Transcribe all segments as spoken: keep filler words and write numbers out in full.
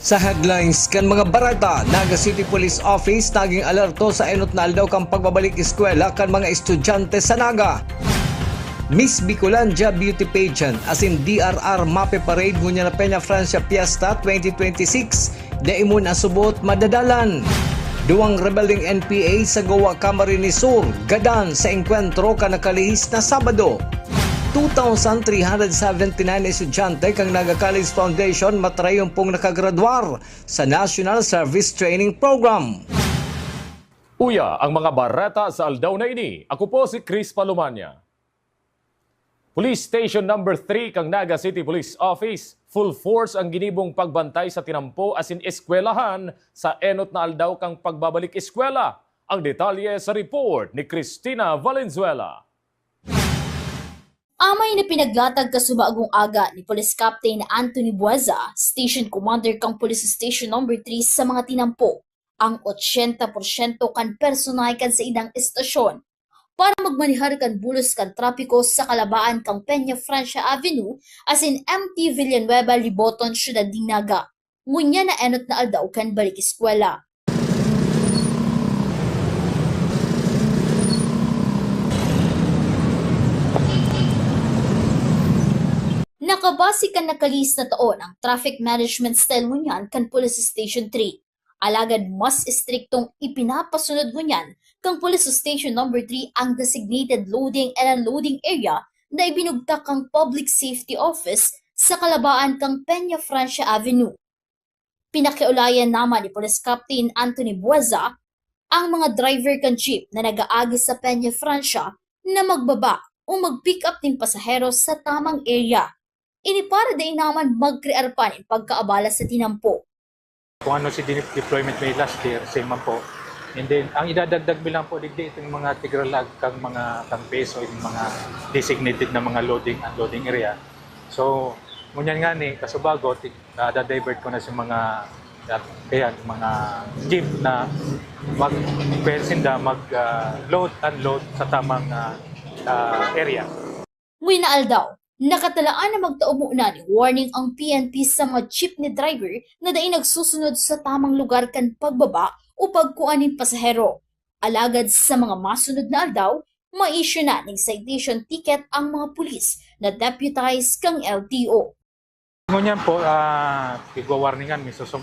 Sa headlines kan mga bareta, Naga City Police Office naging alerto sa enot na aldaw kan pagbabalik eskwela kan mga estudyante sa Naga. Miss Bicolandia Beauty Pageant asin D R R Mape Parade ngunyan na Peña Francia Fiesta twenty twenty-six, dai mo na subot madadalan. Duwang rebeldeng N P A sa Goa, Camarines Sur, gadan sa engkwentro kan nakalihis na Sabado. Two thousand three hundred seventy-nine estudyante kan Naga College Foundation matrayon pong nakagraduar sa National Service Training Program. Uya ang mga bareta sa aldaw na ini. Ako po si Chris Palomania. Police Station Number three kan Naga City Police Office, full force ang ginibong pagbantay sa tinampo asin eskwelahan sa enot na aldaw kan pagbabalik eskwela. Ang detalye sa report ni Christina Valenzuela. Amay na pinaglatag kasubagong aga ni Police Captain Anthony Bueza, Station Commander kan Police Station Number three sa mga tinampo, ang ochenta porsyento kan personahe kan saindang estasyon para magmanehar kan bulos kan trapiko sa kalabaan kan Peña Francia Avenue asin M T Villanueva Liboton, Syudad nin Naga. Ngunyan na enot na aldaw kan balik eskwela. Nakabase kan nakalihis na taon ang traffic management style ngunyan kan Police Station three. Alagad mas estriktong ipinapasunod ngunyan kan Police Station Number three ang designated loading and unloading area na ibinugtak kan Public Safety Office sa kalabaan kan Peña Francia Avenue. Pinakiulayan naman ni Police Captain Anthony Bueza ang mga driver kan jeep na nag-aagi sa Peña Francia na magbaba o mag-pick up nin pasahero sa tamang area. Ini para dai naman magkrear pa nin pagkaabala sa tinampo. Kung ano si dinip-, deployment mi last year, same man po. And then, ang idadagdag mi lang po digdi, itong mga tigralag kang mga, kang peso, yung mga designated na mga loading, unloading area. So, ngunyan nga ni, kasubago, ti-, nada-divert ko na sa mga, kaya mga jeep na mag-, pwede sinda mag, ah, load, unload sa tamang, ah, ah, area. Ngwi na aldaw, nakatalaan na magtao muna nin warning ang P N P sa mga jeepney driver na dai nagsusunod sa tamang lugar kan pagbaba o pagkua nin pasahero. Alagad sa mga masunod na aldaw, ma-issue na nin citation ticket ang mga pulis na deputized kan L T O. Ngunyan po, ah, igwa-warningan mi. So, so,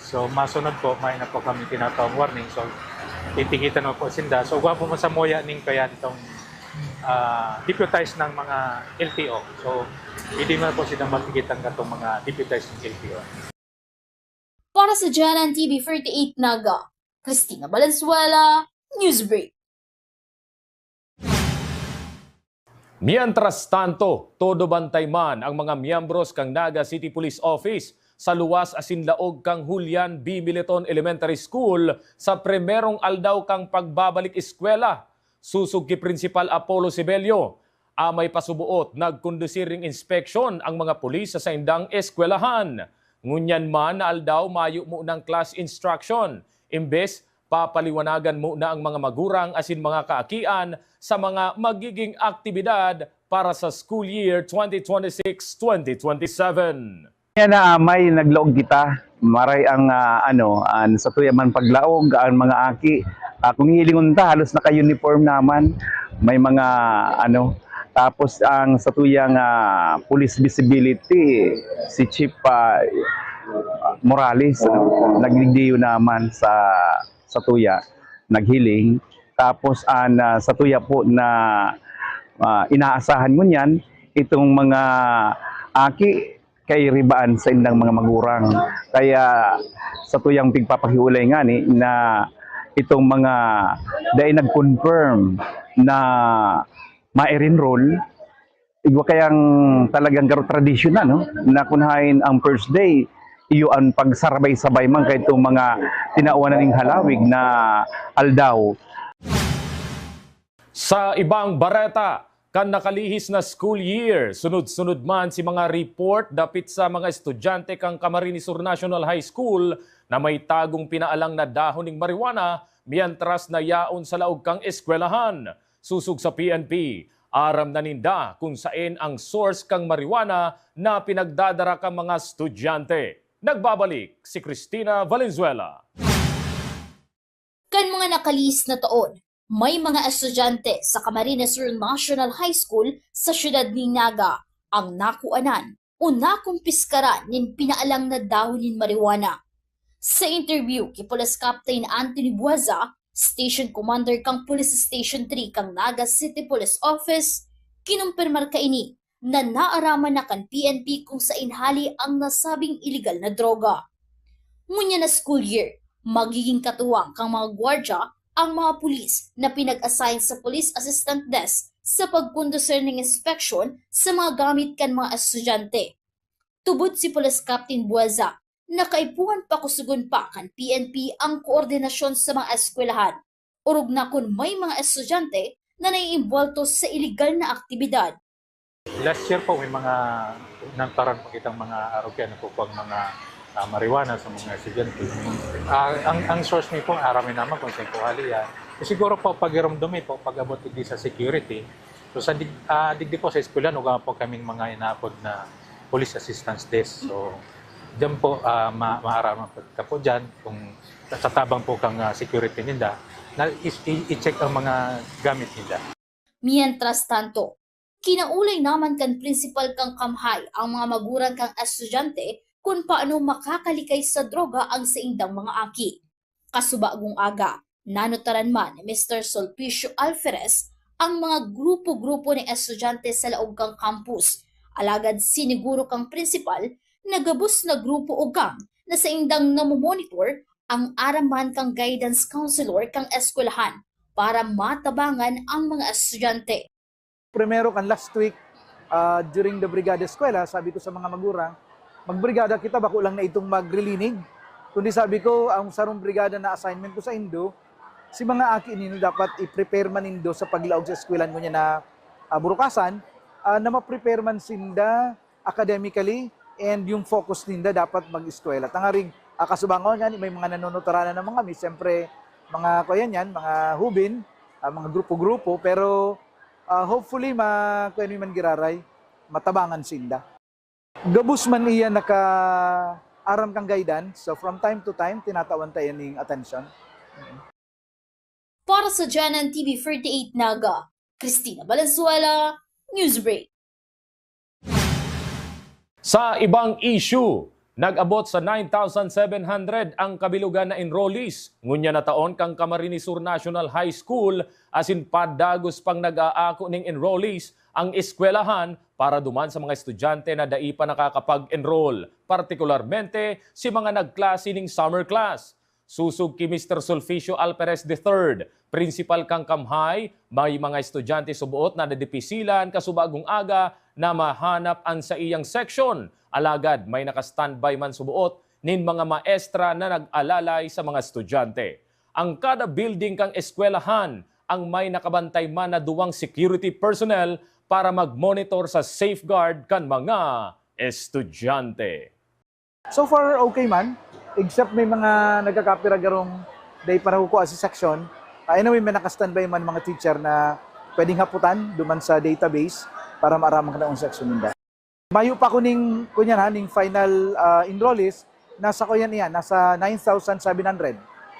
so, masunod po, may na po kami tinatawag warning. So, titikitan mo po sinda. So, gwapo mo sa moya ning kaya nitong, ah, deputized ng mga L T O. So, hindi mo na po sila matikitan katong mga deputized ng L T O. Para sa Janan T V forty-eight Naga, Christina Valenzuela, Newsbreak. Mientras tanto, todo bantay man ang mga miyembros kan Naga City Police Office sa luwas asin laog kan Julian B. Militon Elementary School sa primerong aldaw kan pagbabalik eskwela. Sosog ki Principal Apollo Sebelio, amay pa suboot, nagkondusir nin inspeksyon ang mga pulis sa saindang eskwelahan. Ngunyan man na aldaw, mayo munang class instruction. Imbes, papaliwanagan muna ang mga magurang asin mga kaakian sa mga magiging aktibidad para sa school year twenty twenty-six twenty twenty-seven. Kaya na, ah, may naglaog kita. Maray ang, ah, ano, ang satuya man paglaog, ang mga aki, ah, kung hihilingon ta, halos naka-uniform naman. May mga, ano, tapos ang satuyang, ah, police visibility, si Chief, ah, Morales, ano, nagdigdiyo naman sa satuya, naghiling. Tapos ang, ah, satuya po na, ah, inaasahan ngunyan, itong mga aki, kairibaan sa indang mga magurang. Kaya satuyang pigpapakiulay ngani na itong mga dai nag-confirm na ma-enroll, igwa kayang talagang garo tradisyon na, no? Na kun hain ang first day, iyo ang pagsarabay-sabay man kay itong mga tinawan na ning halawig na aldaw. Sa ibang bareta, kan nakalihis na school year, sunod-sunod man si mga report dapit sa mga estudyante kan Camarines Sur National High School na may tagong pinaalang na dahon ning marijuana mientras na yaon sa laog kan eskwelahan. Sosog sa P N P, aram na ninda kun saen ang source kan marijuana na pinagdadara kan mga estudyante. Nagbabalik si Christina Valenzuela. Kan mga nakalihis na taon, may mga estudyante sa Camarines Sur National High School sa siyudad nin Naga ang nakuanan o nakumpiskaran nin pinaalang na dahon nin marijuana. Sa interview ki Police Captain Anthony Buaza, Station Commander kan Police Station three kan Naga City Police Office, kinumpirmar kaini na naaraman na kan P N P kung saen hali ang nasabing iligal na droga. Ngunyan na school year, magigin katuwang kan mga gwardya ang mga pulis na pinag-assign sa Police Assistant Desk sa pagkondusir nin inspeksyon sa mga gamit kan mga estudyante. Tubod si Police Captain Buaza na kaipuhan pakusogon pa kan P N P ang koordinasyon sa mga eskwelahan, orog na kun may mga estudyante na naiimbwelto sa iligal na aktibidad. Last year po, may mga nagkaroon po kitang mga arugyan po ang mga ah, marijuana sa mga estudyante. Ah, ang, ang source niyo po, aramin naman kung saan po hali yan. Siguro po, pag-irumdumi po, pag-abot digdi sa security, so sa dig, ah, digdi po sa eskwela, uga po kaming mga inaapod na police assistance desk. So, diyan po, ah, ma maaraman po ka po dyan kung sa tabang po kang ah, security ninda, na is- i- i-check ang mga gamit ninda. Mientras tanto, kinaulay naman kan prinsipal kan Kamhay ang mga magurang kan estudyante kun paano makakalikay sa droga ang saindang mga aki. Kasubagong aga, nanotaran man ni Mister Sulpicio Alferez ang mga grupo-grupo nin estudyante sa laog kan campus, alagad siniguro kan prinsipal na gabos na grupo o gang na saindang namomonitor ang aram man kan guidance counselor kan eskwelahan para matabangan ang mga estudyante. Primero kan last week, ah, during the Brigada Eskwela, sabi ko sa mga magurang, "Magbrigada kita, bako lang na itong magrilinig." Kundi sabi ko, ang sarong brigada na assignment ko sa indo, si mga aki nindo dapat i-prepare man nindo sa paglaog sa eskwelahan ngunyan na ah, burukasan, ah, na ma-prepare man sinda academically and yung focus ninda dapat mag-eskwela. Tangaring ah, kasubangon nga may mga nanonotaranan naman kami, siyempre mga kuyan yan, mga hubin, ah, mga grupo-grupo, pero ah, hopefully ma kuyan man giraray, matabangan sinda. Gabos man iya nakaaram kang guidance, so from time to time tinatawan ta ining attention. Para sa Janan T V forty-eight Naga, Christina Valenzuela, Newsbreak. Sa ibang issue, nag-abot sa nine thousand seven hundred ang kabilugan na enrollees ngunyan na taon kan Camarines Sur National High School, asin padagos pang nag-aako ning enrollees ang eskwelahan para duman sa mga estudyante na dai pa nakakapag-enroll, partikularmente si mga nagklase ning summer class. Sosog ki Mister Sulficio Alperes the third, prinsipal kan Kamhay, may mga estudyante suboot na nadipisilan kasubagong aga na mahanap an saiyang section, alagad may naka-standby man suboot nin mga maestra na nag-alalay sa mga estudyante. Ang kada building kan eskwelahan ang may nakabantay man na duwang security personnel para mag-monitor sa safeguard kan mga estudyante. So far, okay man. Except may mga nagkakapira garong day para kukua sa section. Ah, anyway, may naka-standby man mga teacher na pwedeng haputan duman sa database para maaraman ka na ang section ninda. Mayo pa ko ning, kunyan ha, ning final ah, enrollees, nasa ko yan iyan, nasa nine thousand seven hundred.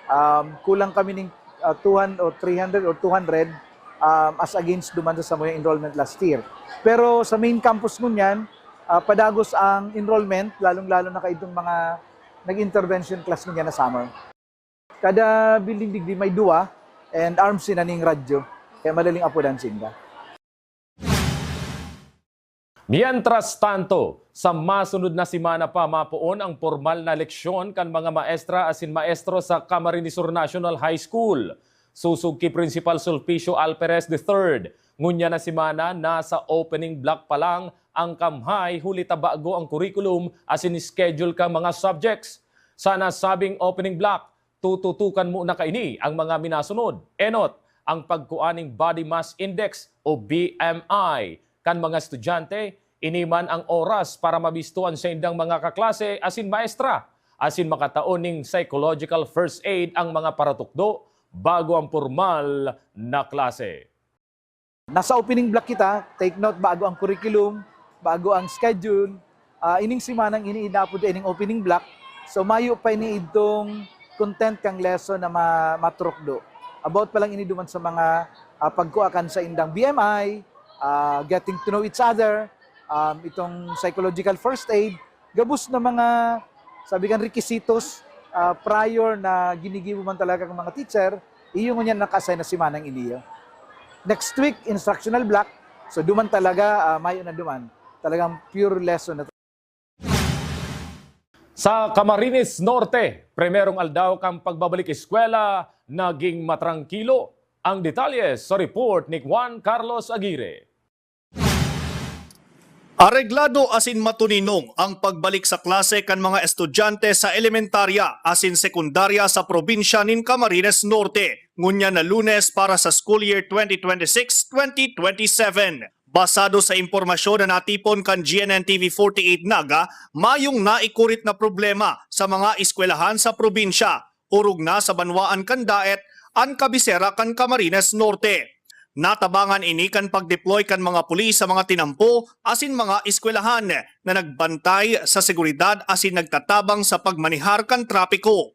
Um, kulang kami ning ah, two hundred or three hundred or two hundred um, as against duman sa samuyang enrollment last year. Pero sa main campus ngunyan, ah, padagos ang enrollment, lalong-lalo na kaidtong mga nag-intervention class ngunyan na summer. Kada building digdi may duwa and arms sina ning radyo, kaya madaling apodan sinda. Mientras tanto, sa masunod na semana pa mapoon ang pormal na leksyon kan mga maestra asin maestro sa Camarines Sur National High School. Sosog ki Principal Sulpicio Alperes the third, ngunyan na semana nasa opening block pa lang ang Kamhay huli ta bago ang curriculum asin schedule kan mga subjects. Sa nasabing opening block, tututukan muna kaini ang mga minasunod. Enot, ang pagkua ning Body Mass Index o B M I kan mga estudyante, ini man ang oras para mabisto an saindang mga kaklase asin maestra, asin makatao ning psychological first aid ang mga paratukdo bago ang pormal na klase. Nasa opening block kita, take note, bago ang curriculum, bago ang schedule. Ah, ining semanang ini inapod ining opening block. So, mayo pa ini idtong content kan lesson na ma-, maturukdo. About pa lang ini duman sa mga, ah, pagkua kan saindang B M I, ah, getting to know each other, um, itong psychological first aid, gabos na mga, sabi kan, requisitos, ah, prior na ginigibo man talaga kan mga teacher, iyo ngunyan naka-assign na si Manang Elio. Next week, instructional block. So, duman talaga, ah, mayo na duman. Talagang pure lesson na. Sa Camarines Norte, primerong aldaw kan pagbabalik eskwela, naging matrangkilo. Ang detalye sa report ni Juan Carlos Aguirre. Areglado asin matuninong ang pagbalik sa klase kan mga estudyante sa elementarya asin sekundarya sa probinsya nin Camarines Norte, ngunyan na Lunes para sa school year twenty twenty-six twenty twenty-seven. Basado sa impormasyon na natipon kan G N N T V forty-eight Naga, mayong naikurit na problema sa mga eskwelahan sa probinsya, orog na sa banwaan kan Daet, an kabisera kan Camarines Norte. Natabangan ini kan pag-deploy kan mga pulis sa mga tinampo asin mga eskwelahan na nagbantay sa seguridad asin nagtatabang sa pagmanehar kan trapiko.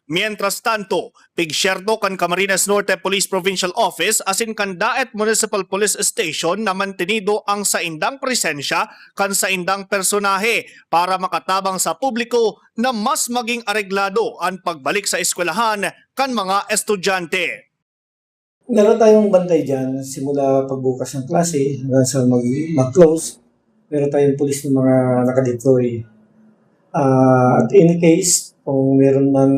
Mientras tanto, pigsyerto kan Camarines Norte Police Provincial Office asin kan Daet Municipal Police Station na mantenido ang saindang presensya kan saindang personahe para makatabang sa publiko na mas maging areglado an pagbalik sa eskwelahan kan mga estudyante. Meron tayong bantay diyan simula pagbukas ng klase hanggang sa mag-, mag-close. Meron tayong pulis na mga nakadeploy. Ah, at any case, kung meron mang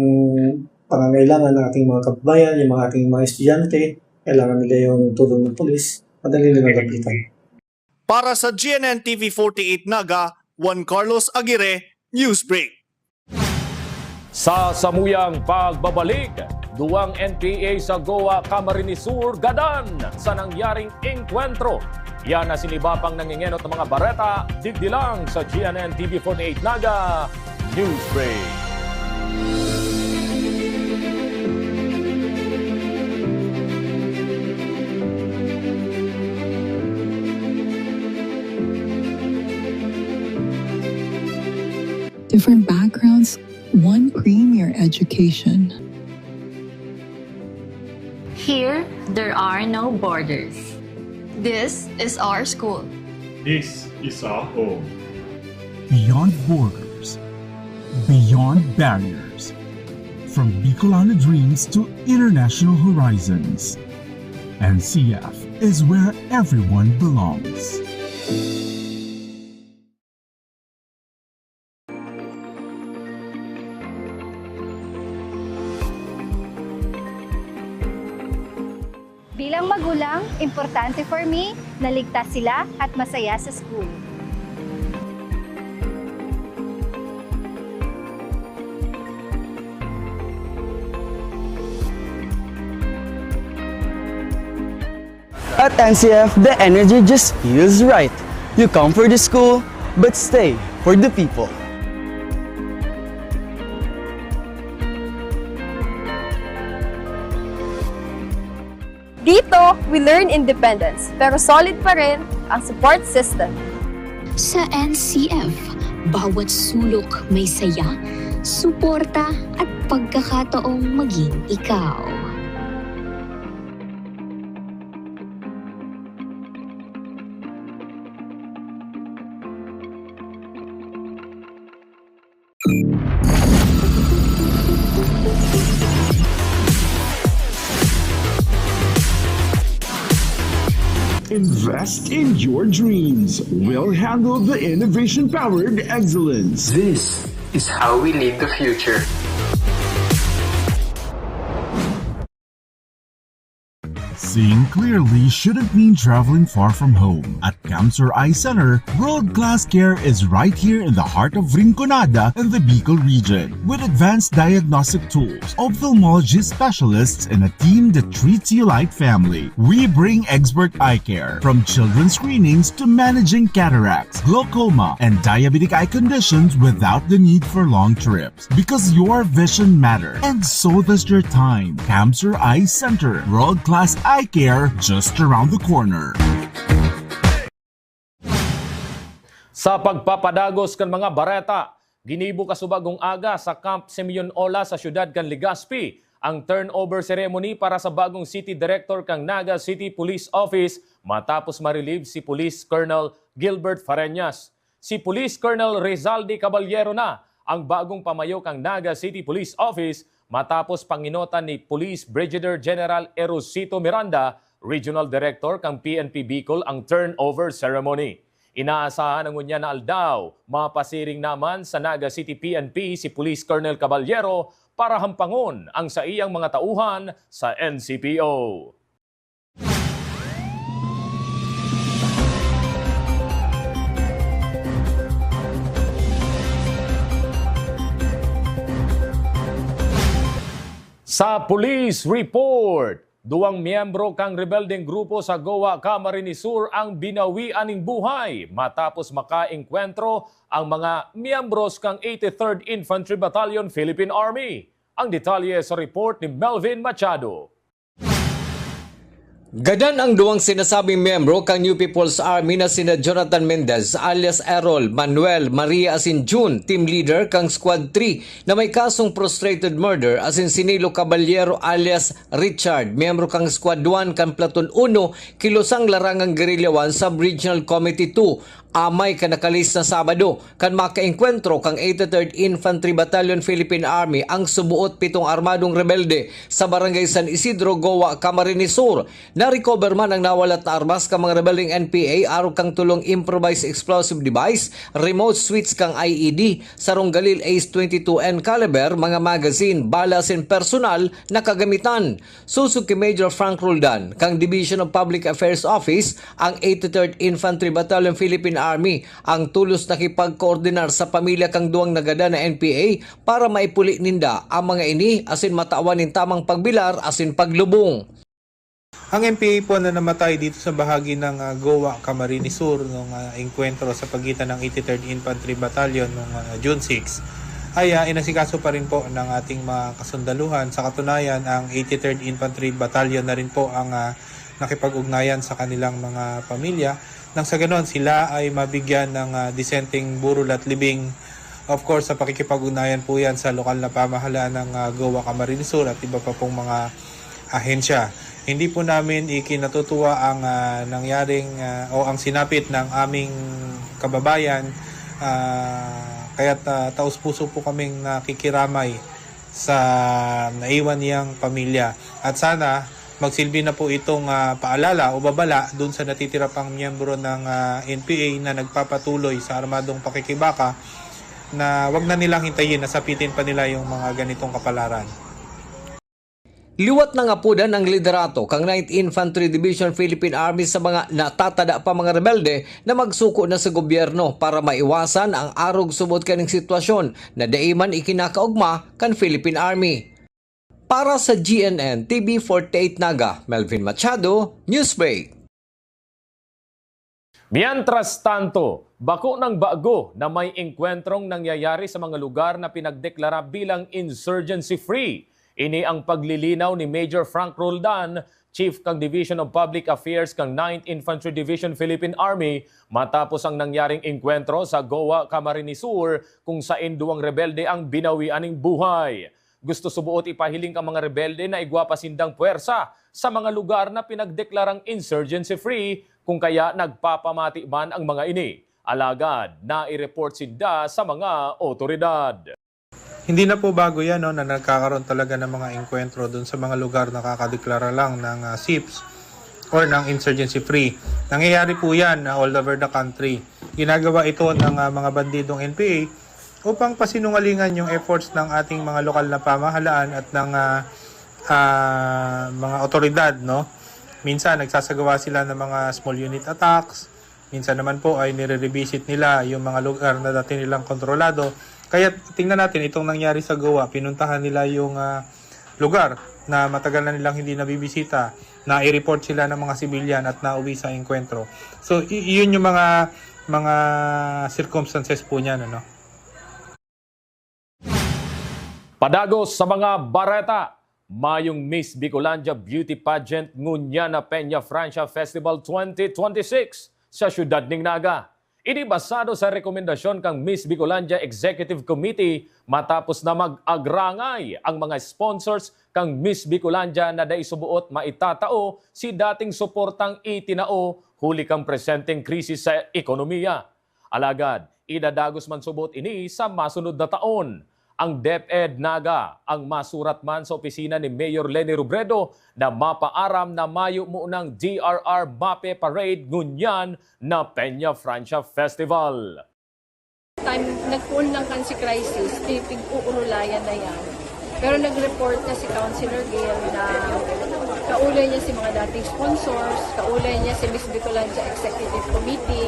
pangangailangan ng ating mga kababayan, yung mga ating mga estudyante, kailangan nila yung tulong ng pulis, madali nilang lapitan. Para sa G N N T V forty-eight Naga, Juan Carlos Aguirre, Newsbreak. Sa samuyang pagbabalik, duwang N P A sa Goa, Camarines Sur, gadan sa nangyaring engkwentro. Yan asin iba pang nangingenot na mga bareta, digdi lang sa G N N T V forty-eight Naga Newsbreak. Different backgrounds, one premier education. Here, there are no borders. This is our school. This is our home. Beyond borders, beyond barriers, from Bicolano dreams to international horizons, N C F is where everyone belongs. Bilang magulang, importante for me na ligtas sila at masaya sa school. At N C F, the energy just feels right. You come for the school, but stay for the people. Dito, we learn independence, pero solid pa rin ang support system. Sa N C F, bawat sulok may saya, suporta at pagkakataong maging ikaw. Invest in your dreams. We'll handle the innovation-powered excellence. This is how we lead the future. Seeing clearly shouldn't mean traveling far from home. At Camsur Eye Center, world-class care is right here in the heart of Rinconada and the Bicol region. With advanced diagnostic tools, ophthalmology specialists, and a team that treats you like family, we bring expert eye care, from children's screenings to managing cataracts, glaucoma, and diabetic eye conditions without the need for long trips. Because your vision matters, and so does your time. Camsur Eye Center, world-class eye care just around the corner. Sa pagpapadagos kan mga bareta, Ginibo kasubagong aga sa Camp Simeon Ola sa siyudad kan Legazpi ang turnover ceremony para sa bagong city director kan Naga City Police Office matapos ma-relieve si Police Colonel Gilbert Fareñas. Si Police Colonel Rizaldi Caballero na ang bagong pamayo kan Naga City Police Office matapos panginotan ni Police Brigadier General Erosito Miranda, Regional Director kan P N P Bicol, ang turnover ceremony. Inaasahan na ngunyan na aldaw, mapasiring naman sa Naga City P N P si Police Colonel Caballero para hampangon ang saiyang mga tauhan sa N C P O. Sa police report, duwang miyembro kan rebeldeng grupo sa Goa, Camarines Sur ang binawian nin buhay matapos makaengkwentro ang mga miyembros kan eighty-third Infantry Battalion, Philippine Army. Ang detalye sa report ni Melvin Machado. Gadan ang duwang sinasabing miyembro kan New People's Army na sina Jonathan Mendez alias Errol, Manuel, Maria asin June, team leader kan Squad three, na may kasong frustrated murder, asin si Nilo Caballero alias Richard, miyembro kan Squad one kan Platoon uno, kilosang larangang Guerrilla one Sub-Regional Committee two, amay kan nakalis na Sabado, kan makaengkwentro kan eighty-third Infantry Battalion Philippine Army ang subuot pitong armadong rebelde sa Barangay San Isidro, Goa, Camarines Sur. Na-recover man ang nawalat na armas kan mga rebeldeng N P A, arog kan tolong improvised explosive device, remote switch kan I E D, sarong Galil Ace twenty-two N caliber, mga magazine, bala asin personal na kagamitan. Sosog ki Major Frank Roldan, kan Division of Public Affairs Office, ang eighty-third Infantry Battalion Philippine Army ang tolos nakipagkoordinar sa pamilya kan duwang nagadan na N P A para maipuli ninda ang mga ini asin matawan nin tamang pagbilar asin paglubong. Ang N P A po na namatay dito sa bahagi ng, ah, Goa, Camarines Sur, nung, ah, engkwentro sa pagitan ng eighty-third Infantry Battalion nung, ah, June six, ay, ah, inasikaso pa rin po ng ating mga kasundaluhan. Sa katunayan, ang eighty-third Infantry Battalion na rin po ang, ah, nakipag-ugnayan sa kanilang mga pamilya. Nang sa ganon, sila ay mabigyan ng, ah, disenteng burol at libing. Of course, sa pakikipag-ugnayan po yan sa lokal na pamahalaan ng, ah, Goa, Camarines Sur at iba pa pong mga ahensya. Hindi po namin ikinatutuwa ang, ah, nangyaring, ah, o ang sinapit ng aming kababayan, ah, kaya't, ah, taos-puso po kaming nakikiramay sa naiwan niyang pamilya. At sana magsilbi na po itong, ah, paalala o babala dun sa natitira pang miyembro ng, ah, N P A na nagpapatuloy sa armadong pakikibaka na wag na nilang hintayin na sapitin pa nila yung mga ganitong kapalaran. Liwat na ngapodan ang liderato kan Ninth Infantry Division Philippine Army sa mga natatada pa mga rebelde na magsuko na sa gobyerno para maiwasan ang arog subot kaning sitwasyon na dai man ikinakaogma kan Philippine Army. Para sa G N N T V forty-eight Naga, Melvin Machado, Newsbreak. Mientras tanto, bako nang bago na may engkwentrong nangyayari sa mga lugar na pinagdeklara bilang insurgency-free. Ini ang paglilinaw ni Major Frank Roldan, Chief kan Division of Public Affairs kan Ninth Infantry Division Philippine Army, matapos ang nangyaring engkwentro sa Goa, Camarines Sur, kung saen duwang rebelde ang binawian nin buhay. Gusto suboot ipahiling kan mga rebelde na igwa pa sindang pwersa sa mga lugar na pinagdeklarang insurgency-free, kung kaya nagpapamati man ang mga ini. Alagad, nai-report sinda sa mga otoridad. Hindi na po bago yan, no, na nagkakaroon talaga ng mga engkwentro dun sa mga lugar na kakadeklara lang ng, ah, SIFs or ng insurgency-free. Nangyayari po yan, ah, all over the country. Ginagawa ito ng, ah, mga bandidong N P A upang pasinungalingan yung efforts ng ating mga lokal na pamahalaan at ng, ah, ah, mga otoridad, no? Minsan nagsasagawa sila ng mga small unit attacks, minsan naman po ay nire-revisit nila yung mga lugar na dati nilang kontrolado. Kaya tingnan natin itong nangyari sa Goa, pinuntahan nila yung, ah, lugar na matagal na nilang hindi nabibisita, nai-report sila ng mga sibilyan at nauwi sa engkwentro. So, i-, yun yung mga, mga circumstances po niyan, ano? Padagos sa mga bareta, mayong Miss Bicolandia Beauty Pageant ngunyan na Peña Francia Festival twenty twenty-six sa siyudad ning Naga. Ini basado sa rekomendasyon kan Miss Bicolandia Executive Committee matapos na mag-agrangay ang mga sponsors kan Miss Bicolandia na dai suboot maitatao si dating suportang itinao huli kan presenteng krisis sa ekonomiya. Alagad, idadagos man subot ini sa masunod na taon. Ang DepEd Naga ang masurat man sa opisina ni Mayor Leni Robredo na mapaaram na mayo munang D R R MAPEH Parade ngunyan na Peña Francia Festival. Time, nagpoon lang kan si crisis, pipig-uurulayan na yan. Pero nag-report na si Councilor Gail na kaulay niya si mga dating sponsors, kaulay niya si Miss Bicolandia Executive Committee.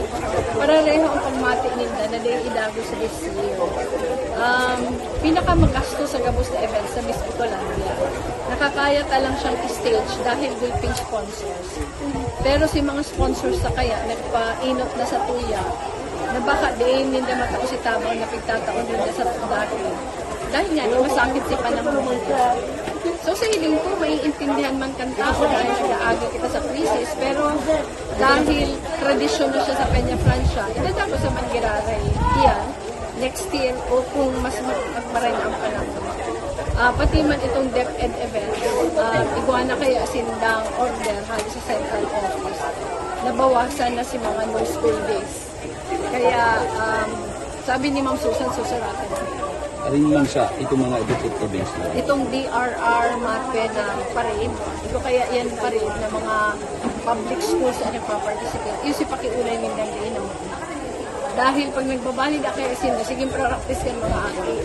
Pareho ang pagmati ninda na dai idagos this year. Um, pinakamagasto sa gabos na events sa Miss Bicolandia. Nakakaya ta lang siyang stage dahil gulping sponsors. Pero si mga sponsors sa kaya nagpainot na sa tuya na baka diin ninda matao si tabang na pigtataon ninda sa dati. Dahil nga, di masakit si panahon. So sa hiling ko, maiintindihan man kan tao dahil nag-aagi kita sa krisis, pero dahil tradisyon na siya sa Peña Francia, idadagos sa man giraray iyan next year o kung mas mag- magmaray na ang panahon. Ah, pati man itong DepEd event, ah, igwa na kaya sindang order hali sa central office. Nabawasan na si mga no school days. Kaya um, sabi ni Ma'am Susan, susaratan na. Alin lang siya, itong mga event events na. Itong D R R MAPEH na parade, ito kaya yan parade na mga public schools ang nagpa-participate. Yung si pakiulay nindang diin ang mga. Dahil pag nagbabali na kayo sila, sige practice kan mga aki.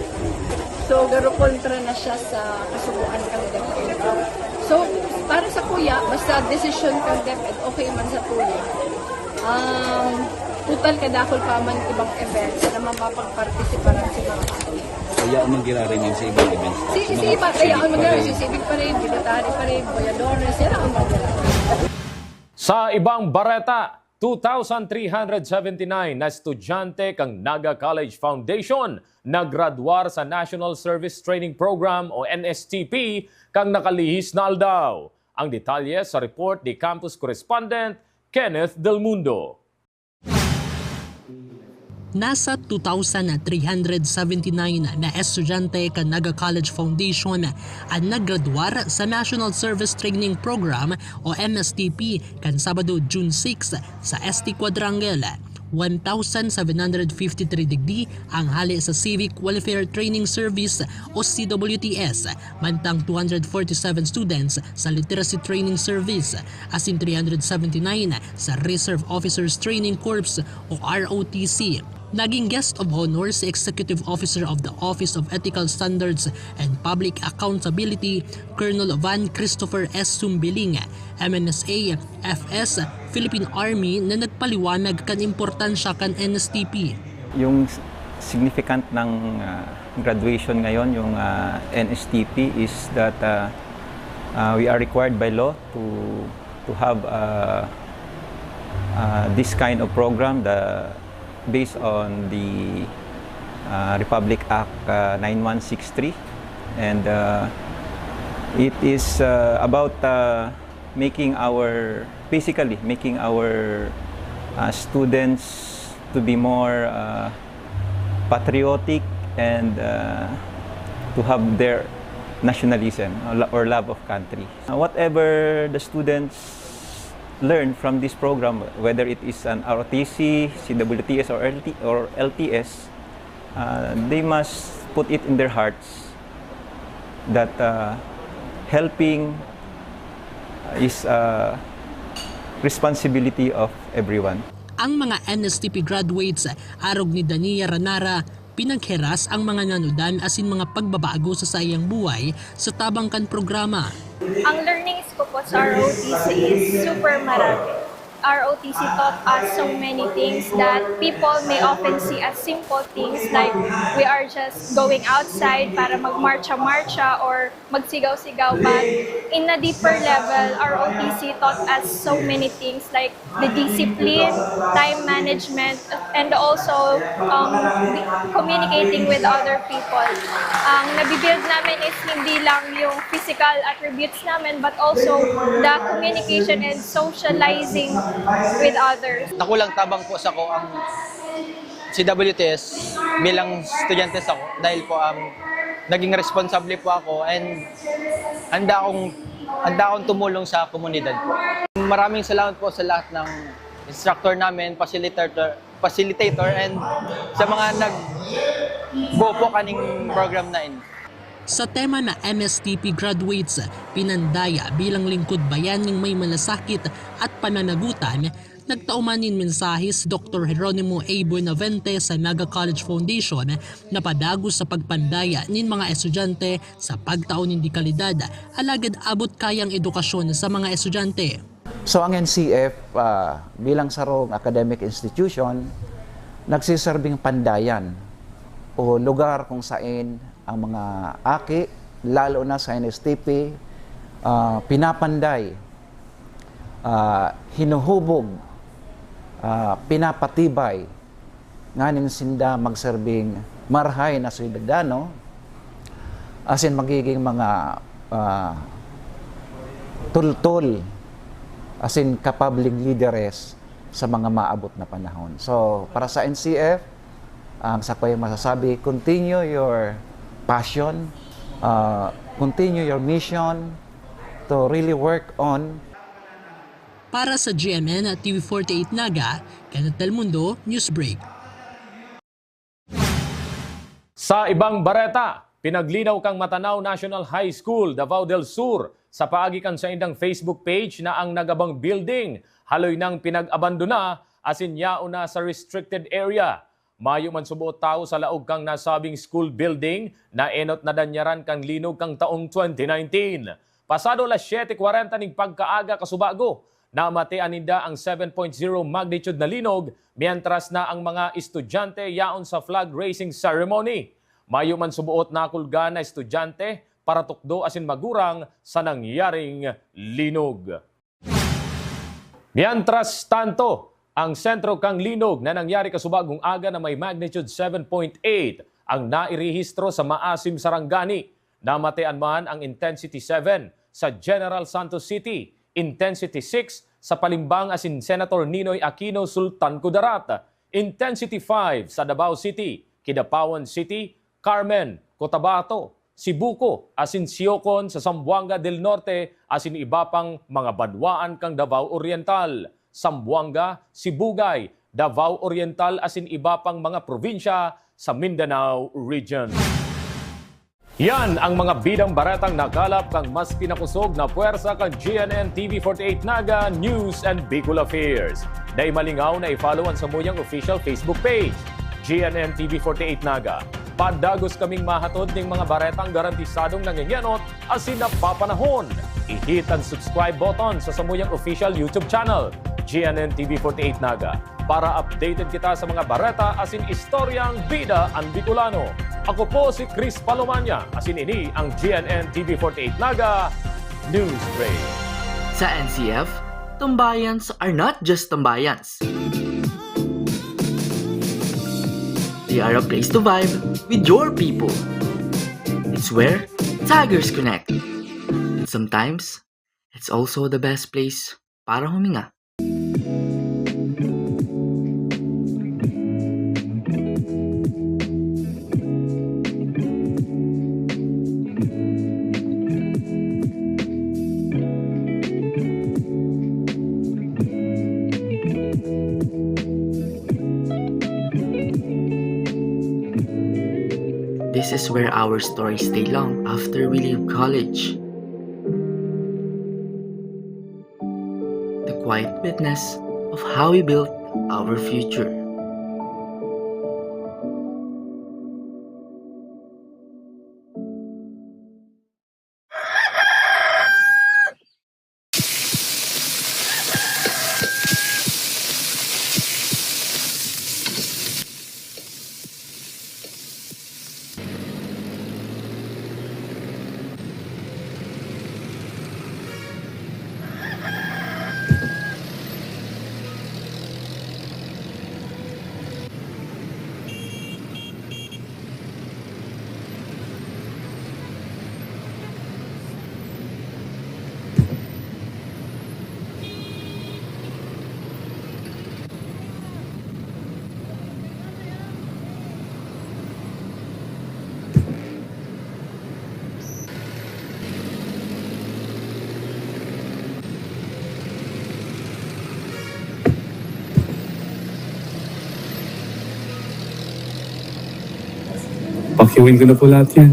So, garo kontra na siya sa kasubuan kang DepEd. So, para sa kuya, basta desisyon kang DepEd, okay man sa tuya. Um, total kadakol pa man ibang events na mapapagpartisiparan si mga aki. Kaya ang manggiraray niyan sa ibang events. Si, sa si mga iba, kaya civic ang mga parade. si Civic Parade, Dignitary Parade, Boyadores, yan ang mga. Sa ibang bareta, two thousand three hundred seventy-nine na estudyante kan Naga College Foundation nagradwar sa National Service Training Program o N S T P kan nakalihis na aldaw. Ang detalye sa report ni Campus Correspondent Kenneth Del Mundo. Nasa two thousand three hundred seventy-nine na estudyante kan Naga College Foundation an nagradwar sa National Service Training Program o N S T P kan Sabado, June six, sa S T Quadrangle. One thousand seven hundred fifty-three digdi ang hale sa Civic Welfare Training Service o C W T S, mantang two hundred forty-seven students sa Literacy Training Service, asin three hundred seventy-nine sa Reserve Officers Training Corps o R O T C. Naging guest of honor si Executive Officer of the Office of Ethical Standards and Public Accountability, Colonel Van Christopher S. Sumbiling, M N S A, F S, Philippine Army, na nagpaliwanag kan importansya kan N S T P. Yung s- significant ng ah, graduation ngayon, yung ah, N S T P, is that ah, ah, we are required by law to to have ah, ah, this kind of program, the based on the ah, Republic Act ah, nine one six three, and ah, it is ah, about ah, making our basically making our ah, students to be more ah, patriotic and ah, to have their nationalism or lo- or love of country. Uh, whatever the students learn from this program, whether it is an R O T C, C W T S, or L T, or L T S, uh, they must put it in their hearts that uh, helping is a responsibility of everyone. Ang mga N S T P graduates, arog ni Dania Ranara, pinagheras ang mga nanudan asin mga pagbabago sa saiyang buhay sa tabang kan programa. Ang learnings ko po sa R O T C is super marami. R O T C taught us so many things that people may often see as simple things, like we are just going outside para magmarcha-marcha or magsigaw-sigaw, but in a deeper level, R O T C taught us so many things like the discipline, time management, and also um, communicating with other people. Ang nabibuild namin is hindi lang yung physical attributes namin, but also the communication and socializing with others. Dakulang tabang po sa ko ang C W T S bilang estudyante ako dahil po, um, naging responsable po ako and handa akong, handa akong tumulong sa komunidad po. Maraming salamat po sa lahat ng instructor namin, facilitator, facilitator and sa mga nagbuo po kaning program na ini. Sa tema na M S T P graduates, pinandaya bilang lingkod bayan nin may malasakit at pananagutan, nagtao man nin mensahe si Doktor Jeronimo A. Buenavente sa Naga College Foundation na padagos sa pagpandaya nin mga estudyante sa pagtao nin dekalidad, alagad abot kayang edukasyon sa mga estudyante. So, ang N C F, ah, bilang sarong academic institution, nagsiserbing pandayan o lugar kung sain ang mga aki, lalo na sa N S T P, ah, pinapanday, ah, hinuhubog, ah, pinapatibay nganing sinda magserbing marahay na siudadano, asin magiging mga, ah, tultol, asin kapableng lideres sa mga maabot na panahon. So, para sa N C F, ang sakuyang masasabi, continue your passion, ah, continue your mission to really work on Para sa G M N at T V forty-eight Naga, Kenneth Del Mundo, Newsbreak. Sa ibang bareta, pinaglinaw kan Matanao National High School, Davao del Sur, sa paagi kan saindang Facebook page na ang nagabang building haloy nang pinag-abandona asin yaon na sa restricted area. Mayo man suboot tawo sa laog kan nasabing school building na enot na danyaran kan linog kan taong twenty nineteen. Pasado alas siyete kwarenta nin pagkaaga kasubago, namatean ninda ang seven point zero magnitude na linog, mientras na ang mga estudyante yaon sa flag raising ceremony. Mayo man suboot nakulga na estudyante, paratukdo asin magurang sa nangyaring linog. Mientras tanto, ang sentro kan linog na nangyari kasubagong aga na may magnitude seven point eight ang nairehistro sa Maasim, Sarangani. Namatean man ang intensity seven sa General Santos City, intensity six sa Palimbang asin Senator Ninoy Aquino, Sultan Kudarat, intensity five sa Davao City, Kidapawan City, Carmen, Cotabato, Sibuco asin Siocon sa Zamboanga del Norte asin iba pang mga banwaan kan Davao Oriental, Zamboanga, Sibugay, Davao Oriental asin iba pang mga probinsya sa Mindanao Region. Yan ang mga bidang baretang nakalap kan mas pinakosog na pwersa kan G N N T V forty-eight Naga News and Bicol Affairs. Dai malingaw na i-follow an samuyang official Facebook page, G N N T V forty-eight Naga. Padagos kaming mahatod ning mga baretang garantisadong nangengenot asin napapanahon. I-hit an subscribe button sa samuyang official YouTube channel, G N N T V forty-eight Naga, para updated kita sa mga bareta asin istoryang bida an Bicolano. Ako po si Chris Palomania, asin ini ang G N N T V forty-eight Naga News Break. Sa N C F, tambayans are not just tambayans. They are a place to vibe with your people. It's where Tigers connect. And sometimes, it's also the best place para huminga. This is where our stories stay long after we leave college. The quiet witness of how we built our future. Gawin ko na po lahat yan.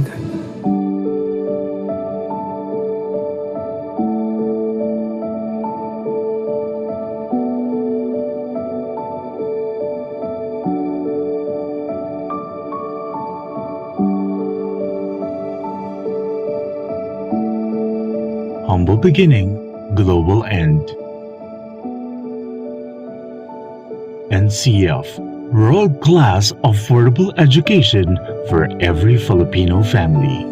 Humble beginning, global end. N C F, world-class affordable education for every Filipino family.